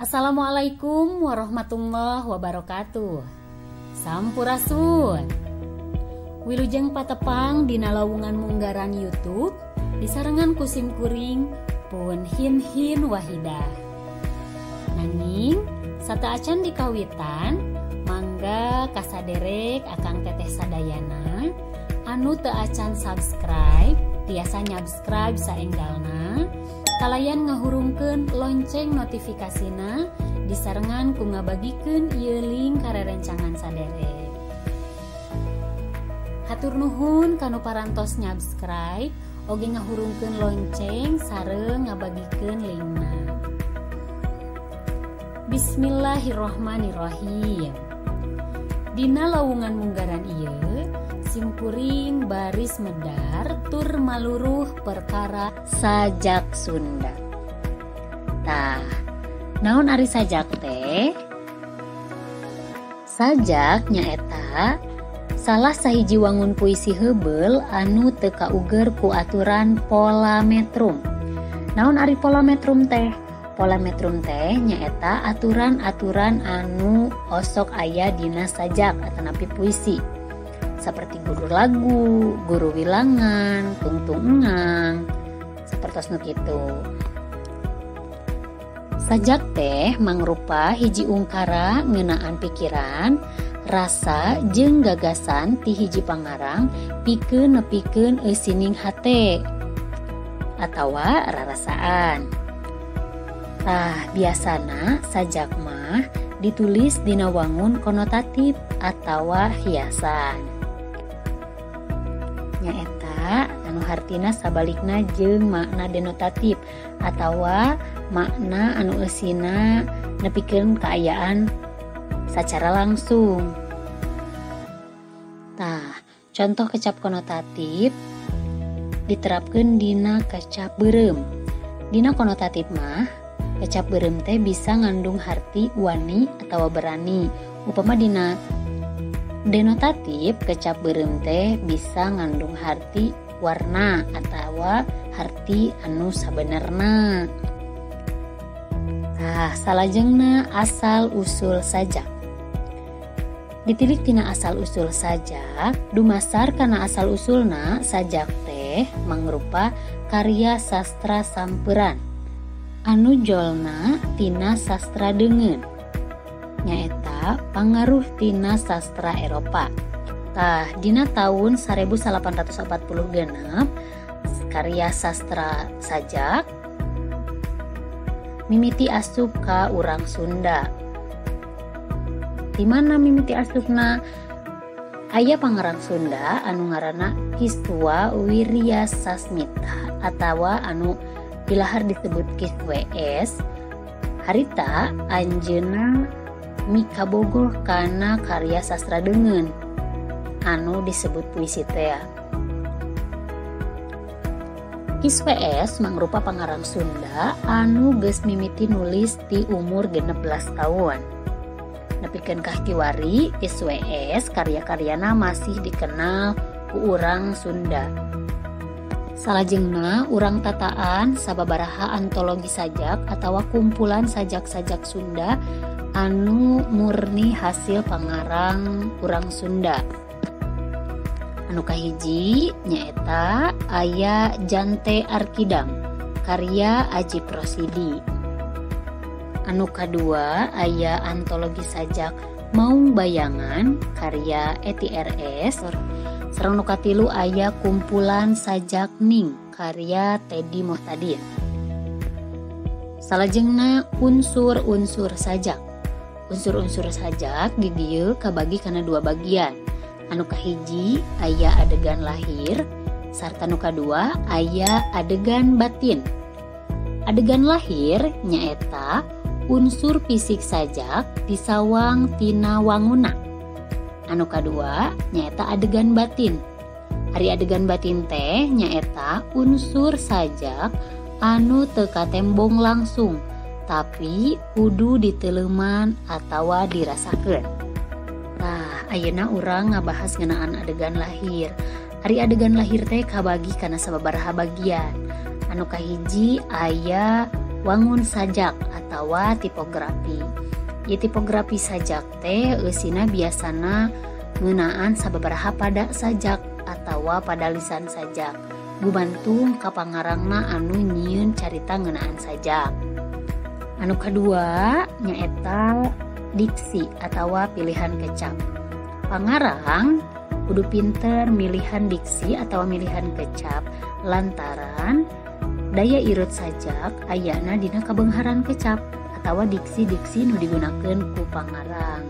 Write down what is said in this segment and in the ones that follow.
Assalamualaikum warahmatullahi wabarakatuh. Sampurasun. Wilujeng patepang dina lawungan munggaran YouTube disarengan ku simkuring pun Hinhin Wahidah. Nanging sateuacan dikawitan mangga kasaderek akang teteh sadayana anu teu acan subscribe tiasa nyubscribe saenggalna kalayan ngahurungkeun lonceng notifikasina disarengan ku ngabagikeun ieu link ka rerencangan saderek. Hatur nuhun kanu parantos nyubscribe oge ngahurungkeun lonceng sareng ngabagikeun linkna. Bismillahirrahmanirrahim. Dina lawungan munggaran ieu simkuring baris medar tur maluruh perkara sajak Sunda. Tah, naon ari sajak teh? Sajak nyaeta salah sahiji wangun puisi heubeul anu teu kauger ku aturan pola metrum. Naon ari pola metrum teh? Pola metrum teh nyaeta aturan-aturan anu osok aya dina sajak atanapi puisi. Seperti guru lagu, guru wilangan, tungtung engang, sapertos nu kitu. Sajak teh mangrupa hiji ungkara ngeunaan pikiran, rasa jeung gagasan ti hiji pangarang pikeun nepikeun eusining hate atawa rarasaan. Tah, biasana sajak mah ditulis dina wangun konotatif atawa hiasan. Nyaeta anu hartina sabalikna jeung makna denotatif atawa makna anu eusina nepikeun kaayaan sacara langsung. Tah, contoh kecap konotatif diterapkeun dina kecap beureum. Dina konotatif mah kecap beureum teh bisa ngandung harti wani atawa berani. Upama dina denotatif kecap beureum teh bisa ngandung harti warna atawa harti anu sabenerna. Tah, salajengna asal usul sajak. Ditilik tina asal usul sajak, dumasar kana asal usulna sajak teh mangrupa karya sastra samperan anu jolna tina sastra deungeun. Nyaeta pangaruh tina sastra Eropa. Tah, dina taun 1846 karya sastra sajak mimiti asup ka urang Sunda. Di mana mimiti asupna? Aya pangarang Sunda anu ngaranna Kiswa Wirya Sasmita atawa anu pilahar disebut Kis WS. Harita anjeunna mikabogoh kana karya sastra deungeun anu disebut puisi tea. Kis WS mangrupa pangarang Sunda anu geus mimiti nulis ti umur 16 tahun. Nepikeun ka kiwari, Kis WS karya-karyana masih dikenal ku urang Sunda. Salajengna urang tataan sababaraha antologi sajak atawa kumpulan sajak-sajak Sunda anu murni hasil pangarang urang Sunda. Anu kahiji nyaeta aya Jante Arkidang karya Ajip Rosidi. Anu kadua aya antologi sajak Maung Bayangan karya Eti RS. Sareng nu katilu aya kumpulan sajak Ning karya Teddy Muhtadin. Salajengna unsur-unsur sajak. Unsur-unsur sajak di dieu kabagi kana dua bagian. Anu kahiji aya adegan lahir sarta nu kadua aya adegan batin. Adegan lahir nyaeta unsur fisik sajak disawang tina wanguna. Anu kadua nyaeta adegan batin. Ari adegan batin teh nyaeta unsur sajak anu teu katembong langsung tapi kudu diteleuman atawa dirasakeun. Tah, ayeuna urang ngabahas ngeunaan adegan lahir. Ari adegan lahir teh kabagi kana sababaraha bagian. Anu kahiji aya wangun sajak atawa tipografi. Ieu tipografi sajak teh eusina biasana ngeunaan sababaraha pada sajak atawa pada lisan sajak. Gumantung ka pangarangna anu nyieun carita ngeunaan sajak. Anu kadua nyaeta diksi atawa pilihan kecap. Pangarang kudu pinter milihan diksi atawa milihan kecap lantaran daya irut sajak ayana dina kabeungharan kecap atawa diksi-diksi nu digunakeun ku pangarang.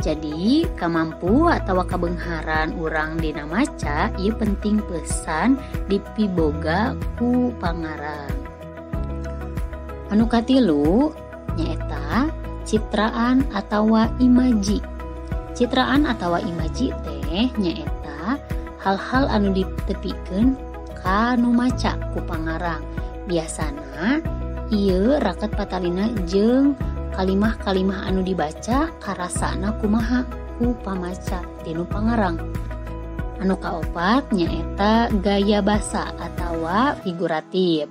Jadi kamampu atawa kabeungharan urang dina maca ieu penting pisan dipiboga ku pangarang. Anu katilu nyaeta citraan atawa imaji. Citraan atawa imaji teh nyaeta hal-hal anu ditepikeun ka nu maca ku pangarang. Biasana ieu raket patalina jeung kalimah-kalimah anu dibaca karasana kumaha ku pamaca tinu pangarang. Anu kaopat nyaeta gaya basa atawa figuratif.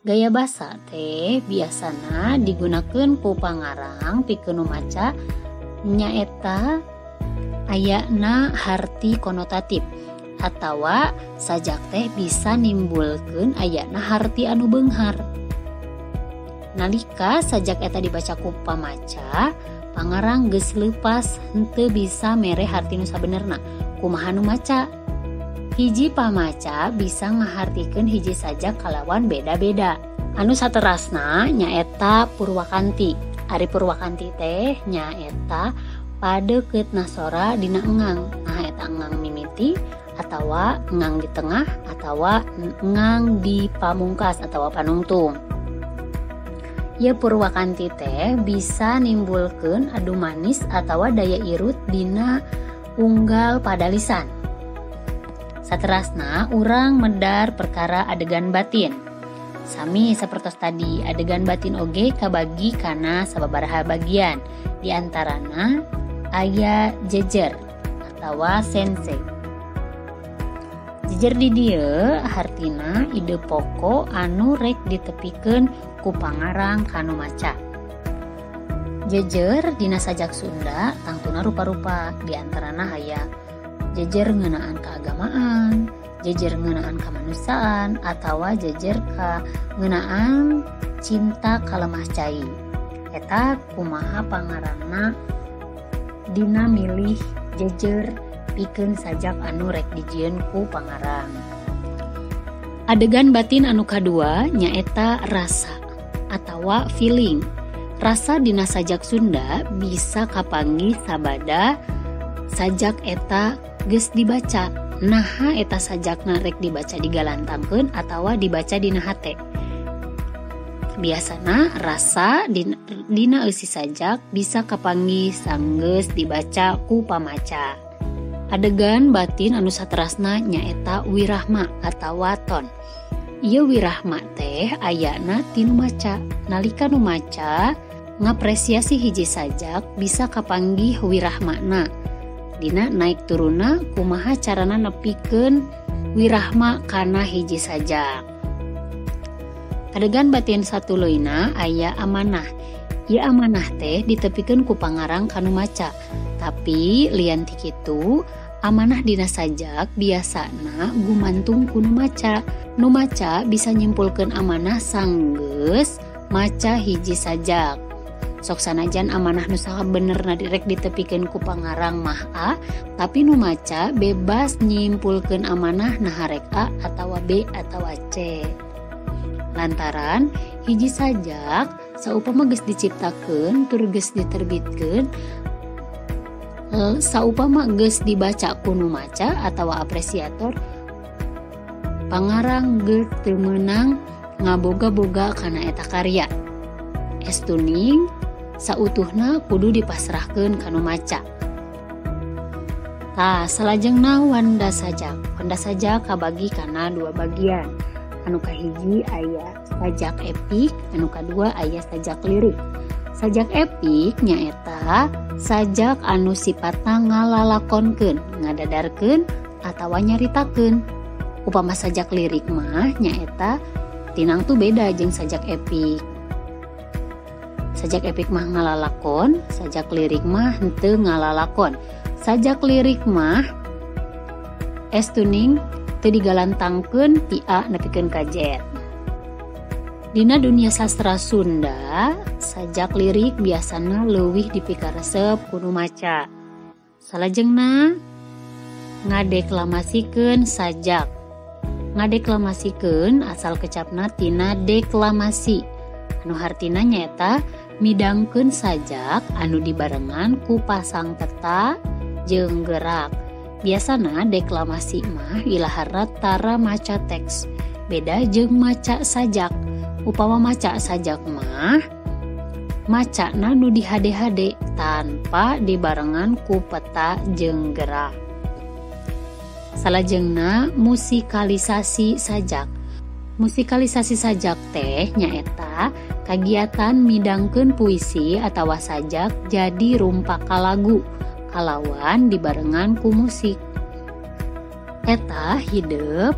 Gaya basa teh biasana digunakeun ku pangarang pikeun nu maca nyaeta ayana harti konotatif atawa sajak teh bisa nimbulkeun ayana harti anu beunghar. Nalika sajak eta dibaca ku pamaca, pangarang geus leupas henteu bisa mere harti nu sabenerna. Kumaha nu maca? Hiji pamaca bisa ngahartikeun hiji sajak kalawan beda-beda. Anu saterasna nyaeta purwakanti. Ari purwakanti teh nyaeta padeukeut nasora dina engang. Nah eta engang mimiti atawa engang di tengah atawa engang di pamungkas atawa panungtung. Ieu purwakanti teh bisa nimbulkeun adu manis atawa daya irut dina unggal padalisan. Saterasna urang medar perkara adegan batin. Sami sapertos tadi, adegan batin oge kabagi kana sababaraha bagian. Di antarana aya jejer atawa sense. Jejer di dieu hartina ide pokok anu rek ditepikeun ku pangarang kanu maca. Jejer dina sajak Sunda tangtuna rupa-rupa, di antarana aya jejer ngeunaan keagamaan, jejer ngeunaan kemanusiaan, atawa jejer ka ngeunaan cinta kalemah cai. Eta kumaha pangarangna dina milih jejer pikeun sajak anu rek dijieun ku pangarang. Adegan batin anu kadua nyaeta rasa atawa feeling. Rasa dina sajak Sunda bisa kapanggih sabada sajak eta geus dibaca. Naha eta sajakna rek dibaca digalantangkeun atawa dibaca dina hate. Biasana rasa dina eusi sajak bisa kapanggih sanggeus dibaca ku pamaca. Adegan batin anu saterasna nyaeta wirahma atawa ton. Ieu wirahma teh ayana tinu maca. Nalika nu maca ngapresiasi hiji sajak bisa kapanggih wirahmana. Dina naik turuna kumaha carana nepikeun wirahma kana hiji sajak. Adegan batin satuluyna aya amanah. Ieu amanah teh ditepikeun ku pangarang kanu maca. Tapi lian ti kitu, amanah dina sajak biasana gumantung ku nu maca. Nu maca bisa nyimpulkeun amanah sanggeus maca hiji sajak. Sok sanajan amanah nu sabenerna direk ditepikeun ku pangarang mah A, tapi nu maca bebas nyimpulkeun amanah naha rek A atawa B atawa C. Lantaran hiji sajak saupama geus diciptakeun tur geus diterbitkeun, saupama geus dibaca ku nu maca atawa apresiator, pangarang geus teu meunang ngaboga-boga kana eta karya. Estuning sautuhna kudu dipasrahkeun ka nu maca. Tah, salajengna wanda sajak. Wanda sajak kabagi kana dua bagian. Anu kahiji aya sajak epik, anu kadua aya sajak lirik. Sajak epik nyaeta sajak anu sifatna ngalalakonkeun, ngadadarkeun atawa nyaritakeun. Upama sajak lirik mah nyaeta Tinang tuh beda jeung sajak epik. Sajak epik mah ngalalakon, sajak lirik mah henteu ngalalakon. Sajak lirik mah estuning teu digalantangkeun ti A nepikeun ka Z. Dina dunia sastra Sunda, sajak lirik biasana leuwih dipikaresep ku nu maca. Salajengna ngadeklamasikeun sajak. Ngadeklamasikeun asal kecapna tina deklamasi, anu hartina nyaeta midangkeun sajak anu dibarengan ku pasang peta jeung gerak. Biasana deklamasi mah ilaharna tara maca teks, beda jeung maca sajak. Upama maca sajak mah macana nu di hade-hade tanpa dibarengan ku peta jeung gerak. Salajengna musikalisasi sajak. Musikalisasi sajak teh nyaeta kagiatan midangkeun puisi atawa sajak jadi rumpaka lagu kalawan dibarengan ku musik. Eta hidep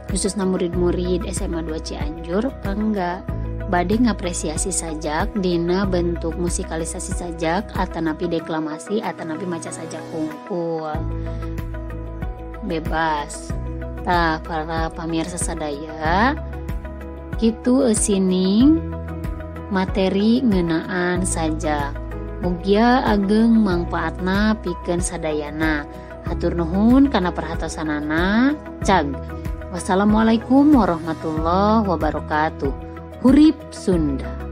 khususna murid-murid SMA 2 Cianjur pangga bade ngapresiasi sajak dina bentuk musikalisasi sajak atanapi deklamasi atanapi maca sajak hungkul. Bebas. Tah para pamirsa sadaya, kitu eusining materi ngeunaan sajak. Mugia ageng mangpaatna pikeun sadayana. Hatur nuhun kana perhatosanana. Cag. Wassalamualaikum warahmatullahi wabarakatuh. Hurip Sunda.